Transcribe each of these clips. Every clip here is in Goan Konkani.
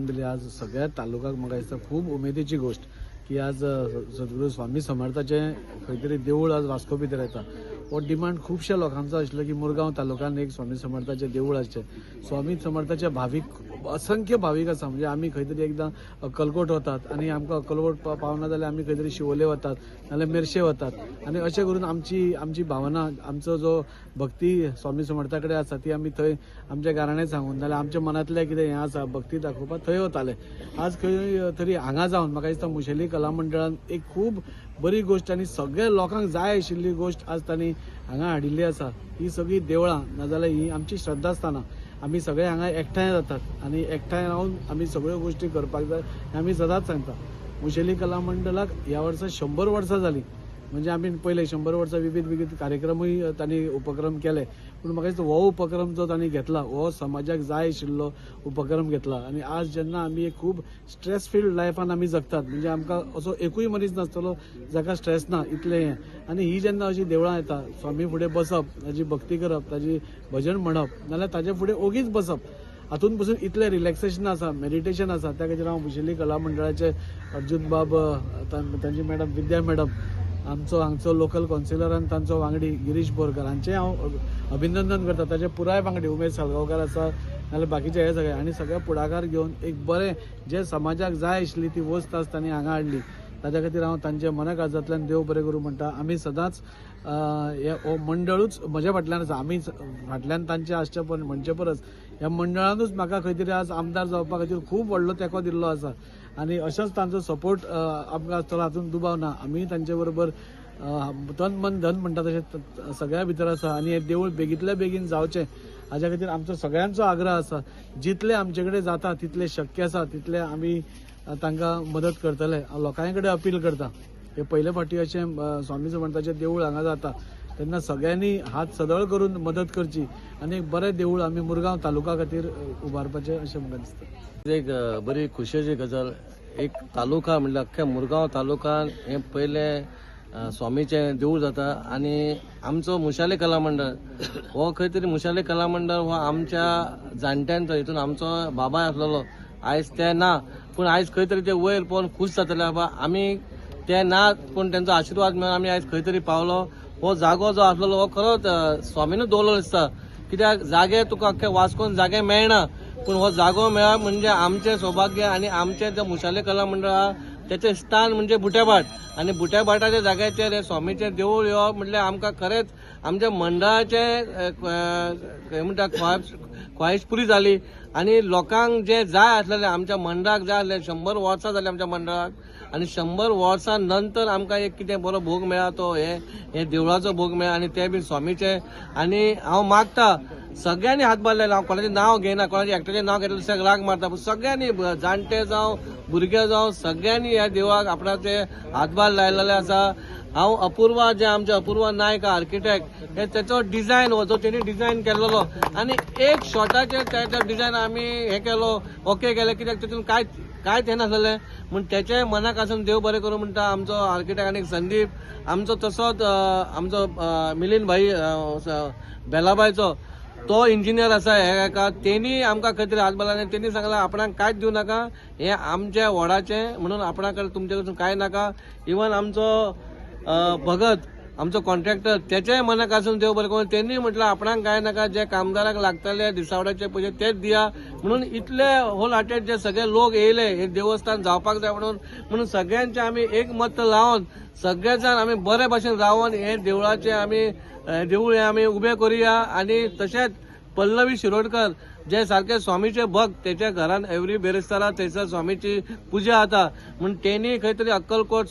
खारबांदली आज सगळ्या तालुक्याक म्हाका दिसता खूब उमेदीची गोश्ट की आज सद्गुरू स्वामी समर्थाचें खंय तरी देवूळ आज वास्को भितर येता. हो डिमांड खुबश्या लोकांचो आशिल्लो की मुरगांव तालुक्यान एक स्वामी समर्थाचें देवूळ आसचें. स्वामी समर्थाचे भावीक असंख्य भावीक आसा, म्हणजे आमी खंय तरी एकदां अक्कलकोट वतात आनी आमकां अक्कलकोट पावना जाल्यार आमी खंय तरी शिवोले वतात नाजाल्यार मेरशे वतात आनी अशें करून आमची आमची भावना, आमचो जो भक्ती स्वामी समर्था कडेन आसा ती आमी थंय आमच्या घराणे सांगून नाजाल्यार आमच्या मनांतलें कितें हें आसा भक्ती दाखोवपाक थंय वताले. आज खंय तरी हांगा जावन म्हाका दिसता मुशेली कला मंडळान एक खूब बरी गोश्ट आनी सगळ्या लोकांक जाय आशिल्ली गोश्ट आज तांणी हांगा हाडिल्ली आसा. ही सगळीं देवळां नाजाल्यार ही आमची श्रद्धा आसतना आमी सगळे हांगा एकठांय जातात आनी एकठांय रावन आमी सगळ्यो गोश्टी करपाक जाय हें आमी सदांच सांगता. मुशेली कला मंडळाक ह्या वर्सा 100 वर्सां जालीं, म्हणजे आमी पयले 100 वर्सां विविध विविध कार्यक्रमूय तांणी उपक्रम केले, पूण म्हाका दिसता हो उपक्रम जो तांणी घेतला हो समाजाक जाय आशिल्लो उपक्रम घेतला. आनी आज जेन्ना आमी एक खूब स्ट्रेस फिल्ड लायफान आमी जगतात, म्हणजे आमकां असो एकूय मनीस नासतलो जाका स्ट्रेस ना इतलें हें, आनी ही जेन्ना अशी देवळां येता स्वामी फुडें बसप, ताजी भक्ती करप, ताजी भजन म्हणप, नाजाल्यार ताजे फुडें ओगीच बसप, हातून पसून इतलें रिलॅक्सेशन आसा, मेडिटेशन आसा. त्या खातीर हांव मुशेली कला मंडळाचे अर्जुन बाब, तांची मॅडम विद्या मॅडम, आमचो हांगचो लोकल कौन्सिलर आनी तांचो वांगडी गिरीश बोरकर हांचें हांव अभिनंदन करता. ताचे पुराय वांगडी उमेश सालगांवकार आसा नाजाल्यार बाकीचे हे सगळे आनी सगळे पुढाकार घेवन एक बरें जें समाजाक जाय आशिल्ली ती वस्त आज तांणी हांगा हाडली. ताच्या खातीर हांव तांचे मना काळजांतल्यान देव बरें करूं म्हणटा. आमी सदांच हो मंडळूच म्हज्या फाटल्यान आसा, आमी फाटल्यान तांचे आसचे पण म्हणचे परस ह्या मंडळानूच म्हाका खंय तरी आज आमदार जावपा खातीर खूब व्हडलो तेंको दिल्लो आसा आनी अशेंच तांचो सपोर्ट आमकां आसतलो हातूंत दुबाव ना. आमी तांचे बरोबर तन मन धन म्हणटा तशें सगळ्या भितर आसा आनी हें देवूळ बेगींतल्या बेगीन जावचें हाज्या खातीर आमचो सगळ्यांचो आग्रह आसा. जितले आमचे कडेन जाता तितले शक्य आसा तितले आमी तांकां मदत करतले. हांव लोकां कडेन अपील करता, हे पयले फावटी अशें स्वामी समर्थाचें देवूळ हांगा जाता तेन्ना सगळ्यांनी हात सदळ करून मदत करची आनी एक बरें देवूळ आमी मुरगांव तालुका खातीर उबारपाचें अशें म्हाका दिसता. एक बरी खुशेची गजाल, एक तालुका म्हणल्यार अख्ख्या मुरगांव तालुकान हें पयलें स्वामीचें देवूळ जाता आनी आमचो मुशाले कला मंडळ हो खंय तरी मुशाले कला मंडळ हो आमच्या जाणट्यांचो, हितून आमचो बाबाय आसलेलो, आयज ते ना, पूण आयज खंय तरी ते वयर पळोवन खूश जातले बाबा आमी ते ना, पूण तेंचो आशिर्वाद मेळून आमी आयज खंय तरी पावलो. हो जागो जो आसलेलो हो खरोच स्वामीनूच दवरलो दिसता, कित्याक जागे तुका अख्खे वास्कोन जागे मेळना, पूण हो जागो मेळप म्हणजे आमचें सौभाग्य. आनी आमचें जें मुशाले कला मंडळ आहा तेचें स्थान म्हणजे बुट्याभाट आनी बुट्याभाटाच्या जाग्याचेर हें स्वामीचें देवूळ येवप म्हटल्यार आमकां खरेंच आमच्या मंडळाचें म्हणटा ख्वाहिश पुरी जाली आनी लोकांक जें जाय आसलेलें आमच्या मंडळाक जाय आसलें, 100 वर्सां जालीं आमच्या मंडळाक आनी 100 वर्सां नंतर आमकां एक कितें बरो भोग मेळ्ळा तो हे देवळाचो भोग मेळ्ळा आनी ते बी स्वामीचे. आनी हांव मागता सगळ्यांनी हातभार लायला, हांव कोणाचें नांव घेयना, कोणाचें एकट्याचें नांव घेतलें दुसऱ्याक राग मारता, पूण सगळ्यांनी जाणटे जावं भुरगे जावं सगळ्यांनी ह्या देवळाक आपणाचे हातभार लायलेले आसा. हांव अपूर्वा, जे आमचे अपूर्वा नायक आर्किटेक्ट, हे तेचो डिझायन हो जो तेणी डिझायन केल्लो आनी एक शॉटाचेर तेचो डिझायन आमी हे केलो, ओके केलें, कित्याक तितून कांय कांयच हें नासलेलें म्हूण तेचे मनाक आसून देव बरें करूं म्हणटा आमचो आर्किटेक्ट आनी संदीप आमचो, तसोच आमचो मिलिंद भाई बेलाबायचो तो इंजिनियर आसा हेका, तेणी आमकां खंय तरी हात मारला आनी तेणी सांगलां आपणाक कांयच दिवं नाका, हें आमच्या वडाचें म्हणून आपणा कडेन तुमचे कडसून कांय नाका. इवन आमचो भगत आमचो कॉन्ट्रॅक्टर तेच्याय मनाक आसून देव बरें करूं, तेणी म्हटलें आपणाक कांय नाका, जे कामदाराक लागतले दिसावड्याचे पयशे तेच दिया म्हणून. इतले होल हार्टेड जे सगळे लोक येयले हे देवस्थान जावपाक जाय म्हणून, म्हणून सगळ्यांचे आमी एक मत लावन सगळे जाण आमी बरे भाशेन रावन हे देवळाचे आमी देवूळ हे आमी उबें करुया. आनी तशेंच पल्लवी शिरोडकर जे सारके स्वामीचे भक्त, तेच्या घरान एवरी बेरेस्तारा थंयसर स्वामीची पुजा जाता म्हूण तेणी खंय तरी अक्कलकोट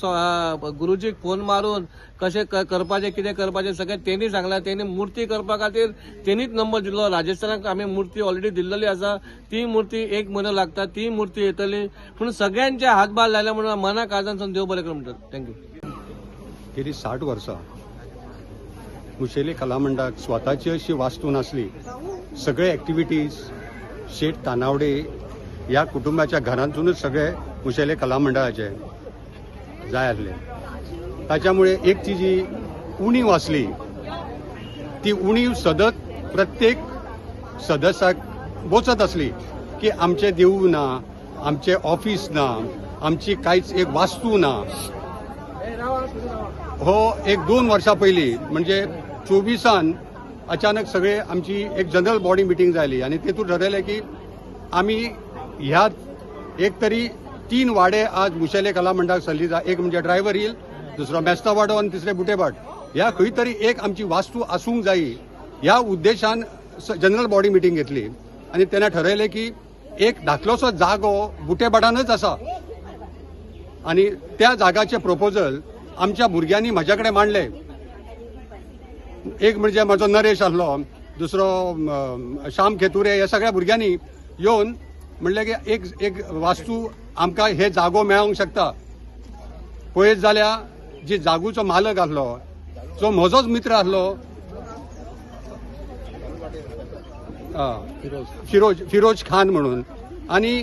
गुरुजीक फोन मारून कशें करपाचें कितें करपाचें सगळें तेणी सांगलां. तेणी मुर्ती करपा खातीर तेणीच नंबर दिल्लो, राजस्थानाक आमी मुर्ती ऑलरेडी दिल्लेली आसा, ती मुर्ती 1 म्हयनो लागता, ती मुर्ती येतली. पूण सगळ्यांचे हातभार लायले म्हणून मना काळजान देव बरें करूं म्हणटात. Thank you. गेली 60 वर्सां मुशेली कला मंडळाक स्वताची अशी वास्तू नासली, सगळे एक्टिविटीज शेठ तानावडे ह्या कुटुंबाच्या घरांतूनच सगळे मुशेले कला मंडळाचे जाय आसले. ताच्यामुळे एक ती जी उणीव आसली ती उणीव सदत प्रत्येक सदस्याक बोचत आसली की आमचें देवूळ ना, आमचें ऑफिस ना, आमची कांयच एक वास्तू ना. हो एक 2 वर्सां पयलीं म्हणजे 24 अचानक सगळे आमची एक जनरल बॉडी मिटींग जाली आनी तेतूर ठरयलें की आमी ह्या एक तरी 3 वाडे आज मुशेले कला मंडळाक सल्ली जा, एक म्हणजे ड्रायव्हर हिल, दुसरो मेस्ता वाडो आनी तिसरे बुटेभाट, ह्या खंय तरी एक आमची वास्तू आसूंक जायी ह्या उद्देशान जनरल बॉडी मिटींग घेतली आनी तेन्ना ठरयलें की एक धाकलोसो जागो बुटेभाटानच आसा आनी त्या जागाचें प्रपोजल आमच्या भुरग्यांनी म्हज्या कडेन मांडलें. एक म्हणजे म्हजो नरेश आसलो, दुसरो श्याम खेतुरे, ह्या सगळ्या भुरग्यांनी येवन म्हणलें की एक एक वास्तू आमकां हे जागो मेळोंक शकता. पळयत जाल्यार जी जागूचो मालक आसलो जो म्हजोच मित्र आसलो फिरोज खान म्हणून, आनी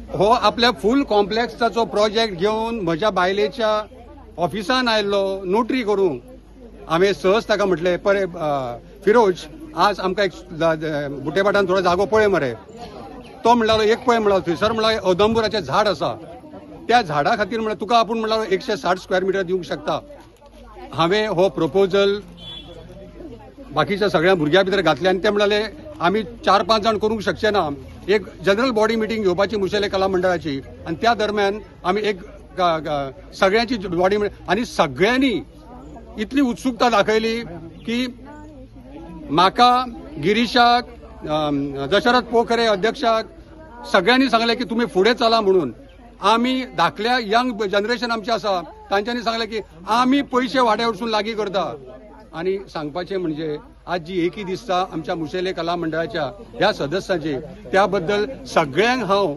हो आपल्या फूल कॉम्प्लेक्साचो प्रोजेक्ट घेवन म्हज्या बायलेच्या ऑफिसान आयल्लो नोटरी करूंक. हांवें सहज ताका म्हटलें, परे फिरोज, आज आमकां एक बुटेभाटान थोडो जागो पळय मरे. तो म्हणलो एक पळय म्हणलो, थंयसर म्हणल्यार औदंबुराचें झाड आसा, त्या झाडा खातीर म्हणल्यार तुका आपूण म्हणल्यार 160 स्क्वेअर मिटर दिवंक शकता. हांवें हो प्रपोजल बाकीच्या सगळ्या भुरग्यां भितर घातले आनी ते म्हणाले आमी 4-5 जाण करूंक शकचे ना, एक जनरल बॉडी मिटींग घेवपाची मुशेले कला मंडळाची आनी त्या दरम्यान आमी एक सगळ्यांची बॉडी आनी सगळ्यांनी इतली उत्सुकता दाखयली की म्हाका, गिरीशाक, दशरथ पोखरे अध्यक्षाक सगळ्यांनी सांगलें की तुमी फुडें चला म्हणून. आमी धाकल्या यंग जनरेशन आमचें आसा तांच्यांनी सांगलें की आमी पयशे वाड्या वचून लागीं करता. आनी सांगपाचें म्हणजे आज जी एकी दिसता आमच्या मुशेले कला मंडळाच्या ह्या सदस्यांची, त्या बद्दल सगळ्यांक हांव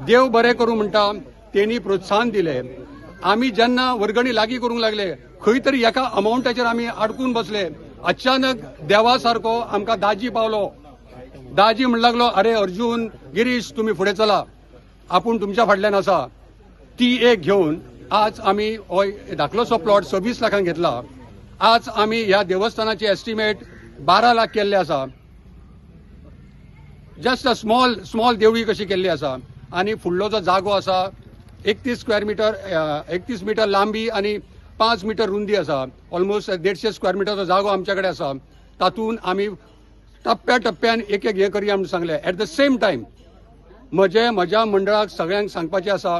देव बरें करूं म्हणटा. तेणी प्रोत्साहन दिलें. आमी जेन्ना वर्गणी लागीं करूंक लागले खंय तरी एका अमावंटाचेर आमी अडकून बसले. अचानक देवा सारको आमकां दाजी पावलो. दाजी म्हण लागलो, अरे अर्जुन, गिरीश, तुमी फुडें चला, आपूण तुमच्या फाटल्यान आसा. ती एक घेवन आज आमी हो धाकलोसो प्लॉट 26 लाखांक घेतला. आज आमी ह्या देवस्थानाची एस्टिमेट 12 लाख केल्ले आसा. जस्ट अ स्मॉल स्मॉल देवळी कशी केल्ली आसा. आनी फुडलो जो जागो आसा 31 स्क्वेअर मिटर, 31 मिटर लांबी आनी 5 मिटर रुंदी आसा. ऑलमोस्ट 150 स्क्वेअर मिटरचो जागो आमच्या कडेन आसा. तातूंत आमी टप्प्या टप्प्यान एक एक हें करया म्हूण सांगलें. एट the same time म्हज्या मंडळाक सगळ्यांक सांगपाचें आसा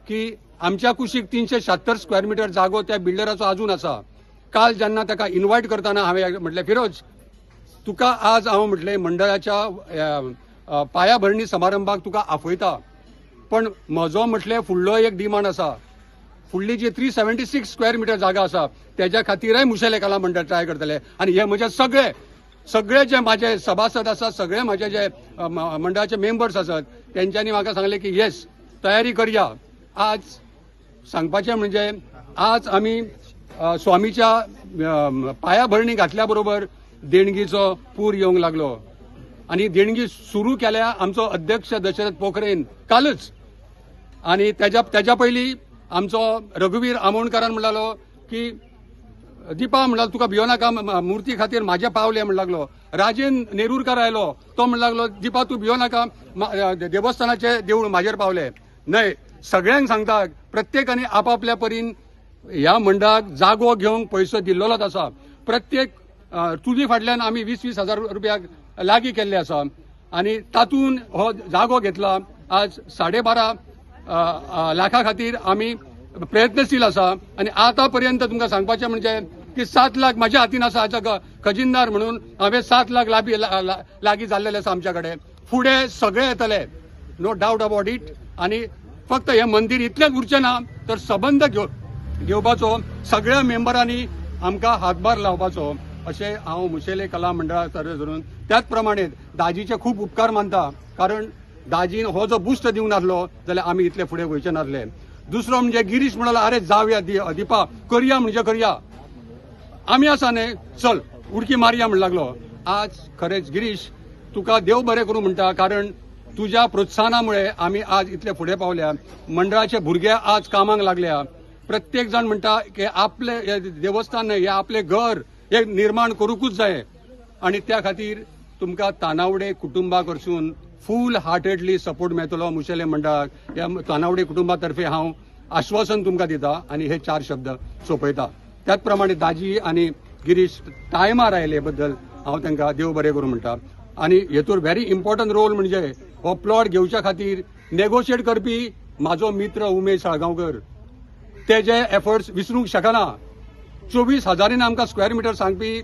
की आमच्या कुशीक 376 स्क्वेअर मिटर जागो त्या बिल्डराचो आजून आसा. काल जेन्ना ताका इन्वायट करतना हांवें म्हटलें, फिरोज, तुका आज हांव म्हटलें मंडळाच्या पायाभरणी समारंभाक तुका आफयता, पण म्हजो म्हटलें फुडलो एक डिमांड आसा. फुडली जी 376 स्क्वेअर मिटर जागा आसा तेज्या खातीरय मुशेले कला मंडळ ट्राय करतले. आनी हे म्हजे सगळे सगळे जे माझे सभासद आसा, सगळे माझे जे मंडळाचे मेंबर्स आसात तेंच्यांनी म्हाका सांगलें की येस, तयारी करया. आज सांगपाचें म्हणजे आज आमी स्वामीच्या पायाभरणी घातल्या बरोबर देणगीचो पूर येवंक लागलो आनी देणगी सुरू केल्या आमचो अध्यक्ष दशरथ पोखरेन कालच. आनी तेज्या पयलीं आमचो रघुवीर आमोणकारान म्हणलो की दीपा म्हणला तुका भियो नाका, मुर्ती खातीर म्हाजे पावले म्हण लागलो. राजेन नेरूरकार आयलो, तो म्हण लागलो दीपा तूं भियो नाका, देवस्थानाचे देवूळ म्हाजेर पावले. न्हय, सगळ्यांक सांगता प्रत्येकाने आपापल्या परीन ह्या मंडळाक जागो घेवंक पयसो दिल्लोच आसा. प्रत्येक तुजी फाटल्यान आमी 20-20 हजार रुपयाक लागीं केल्ले आसा आनी तातूंत हो जागो घेतला. आज 12.5 लाखा खातीर आमी प्रयत्नशील आसा आनी आतां पर्यंत तुमकां सांगपाचें म्हणजे की 7 लाख म्हाज्या हातीन आसा. आज खजिनदार म्हणून हांवें 7 लाख लागीं जाल्लेले आसा आमच्या कडेन. फुडें सगळे येतले, नो डावट अबाउट it. आनी फक्त हें मंदीर इतलेंच उरचें ना तर सबंद घेवपाचो सगळ्या मेंबरांनी आमकां हातभार लावपाचो अशें हांव मुशेले कला मंडळा तर्फे धरून. त्याच प्रमाणे दाजीचे खूब उपकार मानता, कारण दाजीन हो जो बुस्ट दिवंक नासलो जाल्यार आमी इतले फुडें वयचे नासले. दुसरो म्हणजे गिरीश म्हणालो, अरे जावया दीपा, करया म्हणजे करया, आमी आसा न्ही, चल उडकी मारया म्हण लागलो. आज खरेंच गिरीश तुका देव बरें करूं म्हणटा, कारण तुज्या प्रोत्साहनामुळे आमी आज इतले फुडें पावल्या. मंडळाचे भुरगे आज कामाक लागल्या. प्रत्येक जाण म्हणटा की आपले देवस्थान न्हय, हे आपलें घर हे निर्माण करूंकूच जाय. आनी त्या खातीर तुमकां तानावडे कुटुंबा कडसून फूल हार्टेडली सपोर्ट मेळटलो मुशेले मंडळाक. ह्या तानावडे कुटुंबा तर्फे हांव आश्वासन तुमकां दिता आनी हे चार शब्द सोंपयता. त्याच प्रमाणे दाजी आनी गिरीश टायमार आयले बद्दल हांव तांकां देव बरें करूं म्हणटा. आनी हेतूर व्हेरी इम्पॉर्टंट रोल म्हणजे हो प्लॉट घेवच्या खातीर नेगोशिएट करपी म्हाजो मित्र उमेश साळगांवकर, तेजे एफर्ट्स विसरूंक शकना. 24,000 आमकां स्क्वेअर मिटर सांगपी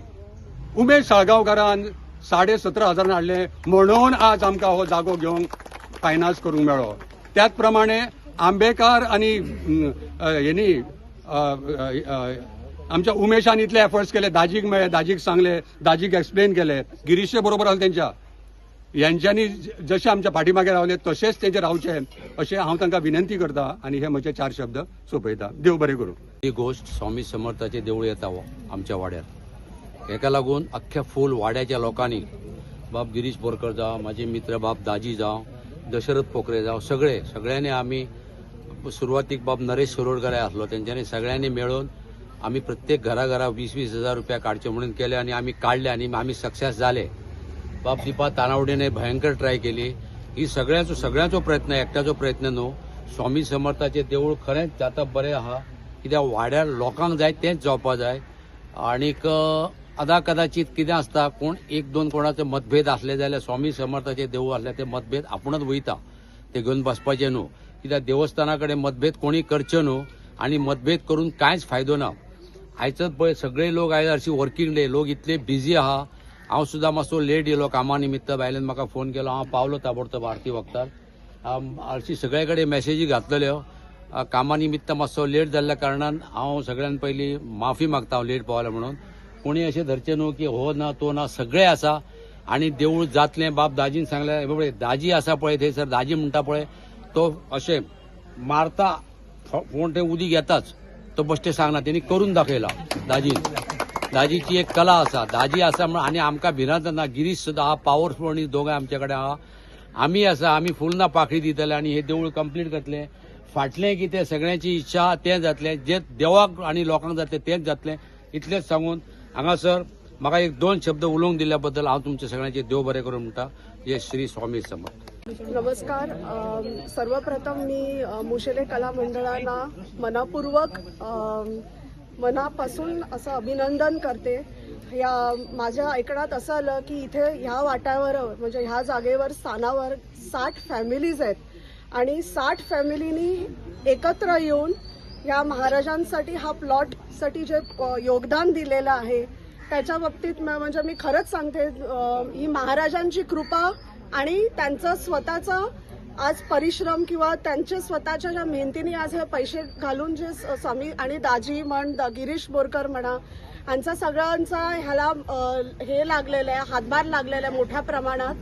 उमेश साळगांवकारान 17,500 हाडले म्हणून आज आमकां हो जागो घेवंक फायनान्स करूंक मेळ्ळो. त्याच प्रमाणे आंबेकार आनी हेनी आमच्या उमेशान इतले एफर्ट्स केले, दाजीक मेळ्ळे, दाजीक सांगले, दाजीक एक्सप्लेन केले, गिरीशे बरोबर आसले तेंच्या, यांच्यांनी जशे आमच्या फाटीमागे रावले तशेंच तेंचे रावचे अशें हांव तांकां विनंती करता आनी हे म्हजे चार शब्द सोंपयता. देव बरें करूं. ही गोश्ट स्वामी समर्थाचे देवूळ येता आमच्या वाड्यार, हेका लागून अख्ख्या फूल वाड्याच्या लोकांनी, बाब गिरीश बोरकर जावं, म्हाजे मित्र बाब दाजी जावं, दशरथ पोखरे जावं, सगळे सगळ्यांनी आमी सुरवातीक बाब नरेश शिरोडकर आसलो, तेंच्यांनी सगळ्यांनी मेळून आमी प्रत्येक घरा घरा 20-20 हजार रुपया काडचे म्हणून केले आनी आमी काडले आनी आमी सक्सेस जाले. बाब दीपा तानावडेने भयंकर ट्राय केली. ही सगळ्यांचो सगळ्यांचो प्रयत्न, एकट्याचो प्रयत्न न्हू. स्वामी समर्थाचे देवूळ खरेंच जाता बरें आहा, कित्याक वाड्यार लोकांक जाय तेंच जावपा जाय. आनीक अदा कदाचित कितें आसता, कोण एक दोन कोणाचो मतभेद आसले जाल्यार स्वामी समर्थाचे देवूळ आसल्यार ते मतभेद आपूणच वयता, ते घेवन बसपाचे न्हू. कित्याक देवस्थाना कडेन मतभेद कोणी करचे न्हू आनी मतभेद करून कांयच फायदो ना. आयचोच पळय सगळे लोक आयज हरशीं वर्किंग डे, लोक इतले बिजी आहा. हांव सुद्दां मातसो लेट येयलो कामा निमित्त, बायलेन म्हाका फोन केलो, हांव पावलो ताबडतोब आरती वखदार. हरशीं सगळे कडेन मॅसेजी घातलेल्यो, कामा निमित्त मातसो लेट जाल्ल्या कारणान हांव सगळ्यान पयलीं माफी मागता, हांव लेट पावलो म्हणून. कोणी अशें धरचें न्हू की हो ना तो ना, सगळे आसा आनी देवूळ जातलें. बाब दाजीन सांगलें, पळय दाजी आसा पळय थंयसर, दाजी म्हणटा पळय तो अशें मारता फोण थंय उदीक येताच, तो बश्टें सांगना, तेणी करून दाखयला दाजीन. दाजीची एक कला आसा, दाजी आसा म्हणून आनी आमकां भिरांत ना. गिरीश सुद्दां आहा, पावरफूल आनी दोगांय आमचे कडेन आहा. आमी आसा, आमी फूल ना पाखळी दितले आनी हे देवूळ कंप्लीट करतले. फाटलें कितें सगळ्यांची इच्छा आहा तें जातलें, जें देवाक आनी लोकांक जातलें तेंच जातलें. इतलेंच सांगून हांगासर म्हाका एक दोन शब्द उलोवंक दिल्ल्या बद्दल हांव तुमचे सगळ्यांचे देव बरें करूं म्हणटा. हे श्री स्वामी समर्थ. नमस्कार. सर्वप्रथम मी मुशेले कला मंडळाला मनापूर्वक मनापासून असं अभिनंदन करते. या माझ्या ऐकण्यात असं आलं की इथे ह्या वाट्यावर म्हणजे ह्या जागेवर स्थानावर 60 फॅमिलीज आहेत आणि 60 फॅमिलीनी एकत्र येऊन या महाराजांसाठी हा प्लॉटसाठी जे योगदान दिलेलं आहे त्याच्या बाबतीत म्हणजे मी खरंच सांगते, ही महाराजांची कृपा आणि त्यांचं स्वतःचं आज परिश्रम किंवा त्यांचे स्वतःच्या ज्या मेहनतीने आज हे पैसे घालून जे स्वामी आणि दाजी म्हण, गिरीश बोरकर म्हणा, यांचा सगळ्यांचा ह्याला हे लागलेलं आहे, हातभार लागलेला आहे मोठ्या प्रमाणात.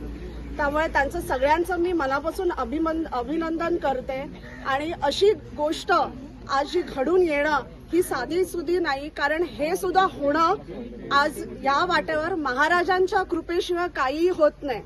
त्यामुळे त्यांचं सगळ्यांचं मी मनापासून अभिनंदन करते. आणि अशी गोष्ट आज जी घडून येणं ही साधी सुधी नाही, कारण हे सुद्धा होणं आज या वाटेवर महाराजांच्या कृपेशिवाय काहीही होत नाही.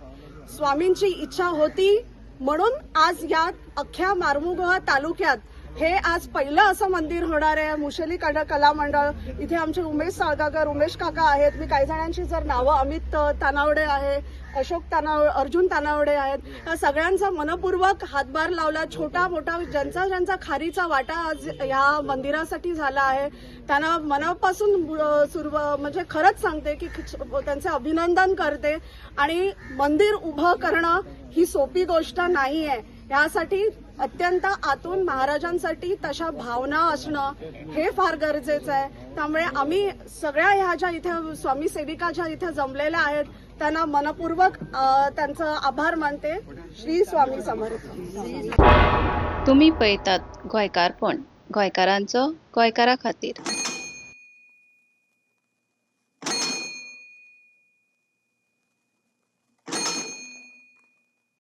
स्वामींची इच्छा होती म्हणून आज या अख्ख्या मार्मुगोवा तालुक्यात हे आज पहिलं असं मंदिर होणार आहे. मुशेली कला मंडळ, इथे आमचे उमेश साळगावकर, उमेश काका आहेत, मी काही जणांची जर नावं, अमित तानावडे आहे, अशोक अर्जुन तानावडे आहेत, या सगळ्यांचा मनपूर्वक हातभार लावला. छोटा मोठा ज्यांचा ज्यांचा खारीचा वाटा आज या मंदिरासाठी झाला आहे त्यांना मनापासून म्हणजे खरंच सांगते की त्यांचे अभिनंदन करते. आणि मंदिर उभं करणं ही सोपी गोष्ट नाही आहे, यासाठी अत्यंत आतून महाराजांसाठी तशा भावना असणं हे फार गरजेचं आहे. त्यामुळे आम्ही सगळ्या ह्या ज्या इथे स्वामी सेविका ज्या इथे जमलेल्या आहेत त्यांना मनपूर्वक त्यांचा आभार मानते. श्री स्वामी समर्थ. तुम्ही पळयतात गोंयकारपण, गोंयकारांचो गोंयकारा खातीर.